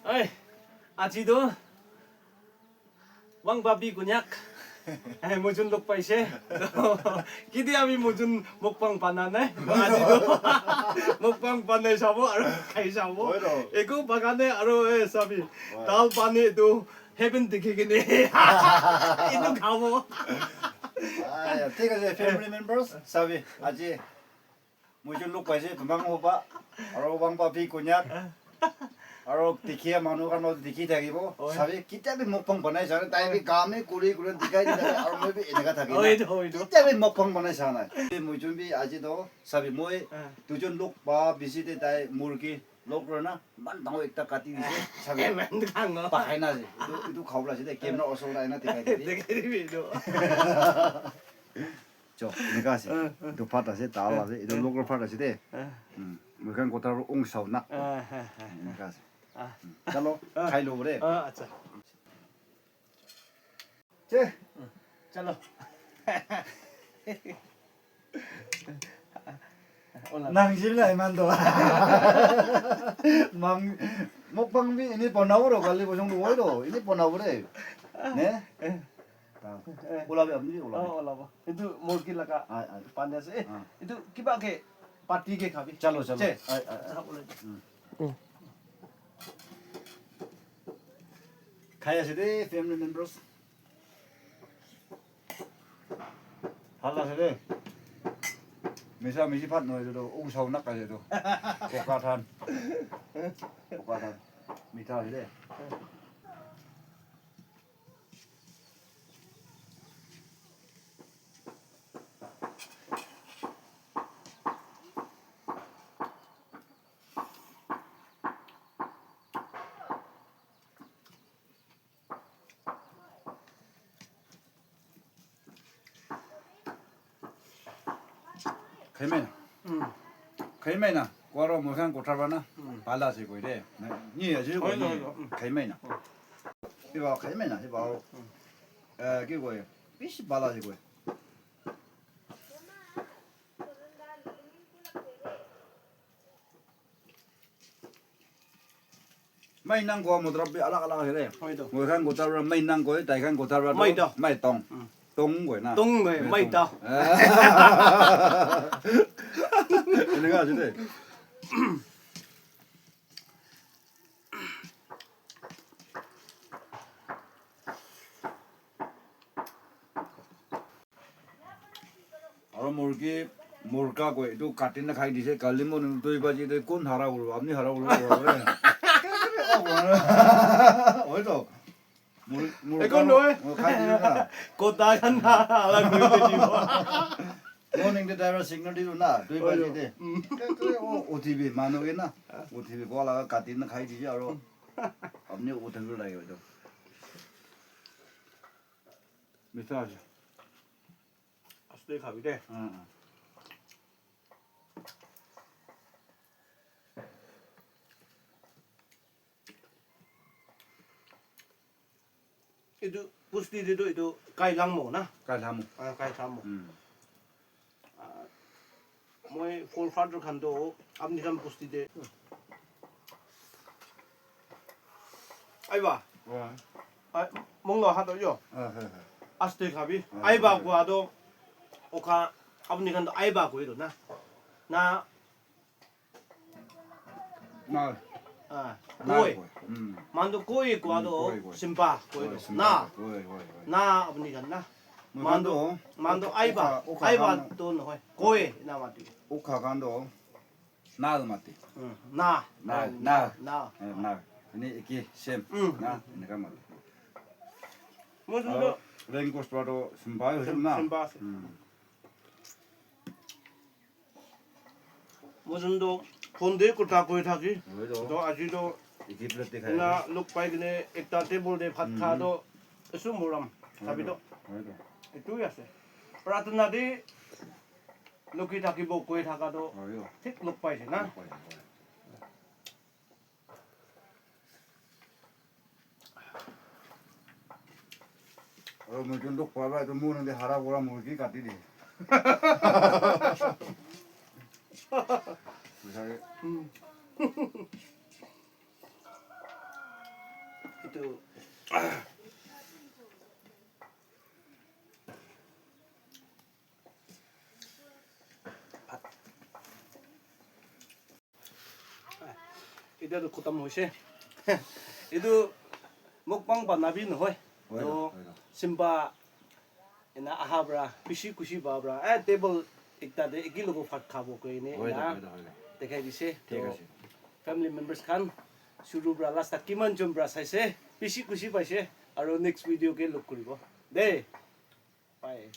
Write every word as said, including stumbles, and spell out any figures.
Oi, aji tu Wang Papi Konyak. Eh, mujun lok paise. Kiti ami mujun mukbang bana nai. Aji tu mukbang banai sabo aru khai sabo. Oi to. Eku bagane aru, eh, sabi. Oi. Dal pani tu heaven dikhi kene. Itu khabo. Ah, ya, thik ase, family members, sabi, aji mujun lok paise, Bumang Hopa, aru Wang Papi Konyak, aru dikhiya manu khan toh dikhi thakibo. Oi. Sabi, ketia bi mukbang banai sa nai, tai bi kam he kuri kuri dikhai di thake, aru moi bi eneka thaki na. Oi, to, oi, to. Ketia bi mukbang banai sa nai. Mujun bi aji toh, sabi, moi, ah, dujon lok pa bishi te tai murgi lok kuri na, iman dangor ekta kati dise, sabi. Iman dangor. Pakai na ase. Itu, itu khabo la ase de, camera osor te aina dikhai di. Dikhai dibi itu. Cho, eneka ase. Ah, ah. Etu bhat ase, dal ase, etu, ah, local bhat ase de. Ah. Hmm. Moi khan kotha ro ong sao nak. Ah, ah, ah, ah. Eneka ase. Ah. Hmm. Chalo, ah, khai lo re. Ah, acha. Che. Chalo. Ola. Nang jibla iman to. Mang, mukbang bi ini ponabo ro, kali bosong tu oi ro, ini ponabo re. Ne? Eh. Ta. Eh. Ola bi apni ola bi. Oh, ola bo. Itu murgi laga. Ai, ai. Pani ase. Eh, ah, itu kiba ke party ke khabi. Chalo, chalo. Che. Ai, ai, ai. Sa ola. Hmm. Khai ase de, family members. Bhal ase de. Misa misi bhat nohoi etu, ong sao nak ase etu. Poka than. Poka than. Mitha ase de. Khai mai na. Mm. Khai mai na. Kua ro moi khan kotha ba na. Mm. Bhal ase koi de. Na, ni aji koi ni. Oi, oi, oi. Mm. Khai mai na. Mm. Hiba khai mai na, hiba. Mm. Eh, ki koi. Bishi bhal ase koi. Mai nang ko matlab bhi alag alag hai re. Hoi to. Moi khan kotha para mai nang koi, tai khan kotha para to mai to. Mai tong. Hmm. Tong koi na. Tong mai, mai to. Eneka ase de. Aro murgi, murga koi, etu kati na khai dise, kali morning dui baji te kun hara kuribo, apni hara kuribo, kuribo, kuribo. Hoi to. Mur-, murga ekon nohoi. Moi khai diyo na. Kota khan na, alag kuri dibo. Morning te driver signal dibo na, dui baji te. Mm. Kekre o, uthibi, manu ke na. Uthibi, ko laga kati na khai dise, aro apni uthibi lage to. Mitha ase. Aste khabi de. Mm, mm. Etu pusti de tu etu kai langmo na? Kai langmo. Ah, kai langmo. Mm. Ah, moi forefather khan to apni khan pusti de. Aiba. Wa. Ai, monglo hato yo. Ah, ha, ha. Aste khabi. Ah, aiba ha, ha. Kua to okha apni khan to aiba koi to na. Na. Na. Ah, na koi. Koi. Mm. Mando koi kua to. Mm, koi, koi. Simpa koi to. Koi, simpa na. Koi, koi, koi. Na apni khan na. Mando, mando aiba. Okha, okha aiba khan to nohoi. Koi na mati. Okha khan to. Na mati. Mm, na. Na, na. Na. Eh, na. Ini iki same. Mm. Na, ini kan mati. Mo jun to. Rain coast para to simba hoise na. Simba ase. Mm. Mo jun to phone de kotha koi thaki. Hoi to. To aji to. Iki plate de khai. Na lok pai kene ekta table de bhat kha to. Esu moram. Hoi to. Sabi to. Hoi to. Etu hi ase. Pratna de Luki thakibo koi thaka to thik log paise na? Log paise, hoi. Aru moi jun log pa ba to moi nang de hara bora murgi kati di. Bisari. Hmm. To Etia tu khatam hoise. Etu mukbang bana bi nohoi. Hoi to, to, hoi to. Simba ena aha pra, bishi khushi pa pra, eh, table ekta te eki logo bhat khabo koi ne Hoi to, ena hoi to, hoi to. Dekhai dise. Thik To ase. Family members khan shuru pra last tak kiman jon pra saise, bishi khushi paise. Aro next video ke look kuribo. De. Bye.